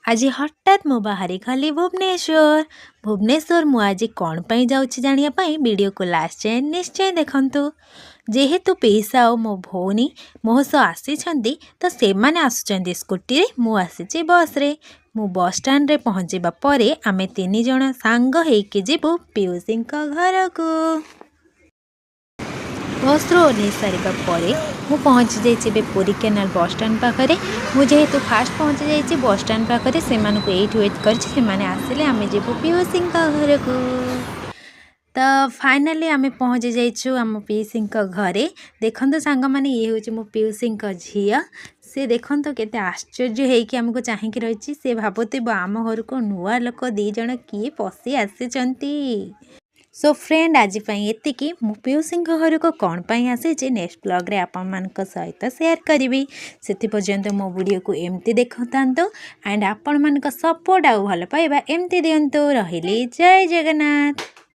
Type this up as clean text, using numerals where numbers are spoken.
ଆଜି ହଠାତ୍ ମୁଁ ବାହାରି ଗଲି ଭୁବନେଶ୍ୱର। ଭୁବନେଶ୍ୱର ମୁଁ ଆଜି କ'ଣ ପାଇଁ ଯାଉଛି, ଜାଣିବା ପାଇଁ ଭିଡ଼ିଓକୁ ଲାଷ୍ଟ ଯାଏଁ ନିଶ୍ଚୟ ଦେଖନ୍ତୁ। ଯେହେତୁ ପିଇସା ଆଉ ମୋ ଭଉଣୀ ମୋ ସହ ଆସିଛନ୍ତି, ତ ସେମାନେ ଆସୁଛନ୍ତି ସ୍କୁଟିରେ, ମୁଁ ଆସିଛି ବସ୍ରେ। ମୁଁ ବସ୍ ଷ୍ଟାଣ୍ଡରେ ପହଞ୍ଚିବା ପରେ ଆମେ ତିନି ଜଣ ସାଙ୍ଗ ହେଇକି ଯିବୁ ପିଉସୀଙ୍କ ଘରକୁ। ବସ୍ରୁ ଓହ୍ଲେଇ ସାରିବା ପରେ ମୁଁ ପହଞ୍ଚି ଯାଇଛି ଏବେ ପୁରୀ କେନାଲ ବସଷ୍ଟାଣ୍ଡ ପାଖରେ। ମୁଁ ଯେହେତୁ ଫାଷ୍ଟ ପହଞ୍ଚି ଯାଇଛି ବସଷ୍ଟାଣ୍ଡ ପାଖରେ, ସେମାନଙ୍କୁ ଏଇଠି ୱେଟ୍ କରିଛି। ସେମାନେ ଆସିଲେ ଆମେ ଯିବୁ ପିଉସୀଙ୍କ ଘରକୁ। ତ ଫାଇନାଲି ଆମେ ପହଞ୍ଚି ଯାଇଛୁ ଆମ ପିଉସୀଙ୍କ ଘରେ। ଦେଖନ୍ତୁ ସାଙ୍ଗମାନେ, ଇଏ ହେଉଛି ମୋ ପିଉସୀଙ୍କ ଝିଅ। ସେ ଦେଖନ୍ତୁ କେତେ ଆଶ୍ଚର୍ଯ୍ୟ ହେଇକି ଆମକୁ ଚାହିଁକି ରହିଛି। ସେ ଭାବୁଥିବ, ଆମ ଘରକୁ ନୂଆ ଲୋକ ଦୁଇ ଜଣ କିଏ ପଶି ଆସିଛନ୍ତି। ସୋ ଫ୍ରେଣ୍ଡ, ଆଜି ପାଇଁ ଏତିକି। ମୁଁ ପିଉସୀଙ୍କ ଘରକୁ କ'ଣ ପାଇଁ ଆସିଛି, ନେକ୍ସଟ ବ୍ଲଗ୍ରେ ଆପଣମାନଙ୍କ ସହିତ ସେୟାର କରିବି। ସେଥିପର୍ଯ୍ୟନ୍ତ ମୋ ଭିଡ଼ିଓକୁ ଏମିତି ଦେଖୁଥାନ୍ତୁ ଆଣ୍ଡ ଆପଣମାନଙ୍କ ସପୋର୍ଟ ଆଉ ଭଲ ପାଇବା ଏମିତି ଦିଅନ୍ତୁ। ରହିଲି, ଜୟ ଜଗନ୍ନାଥ।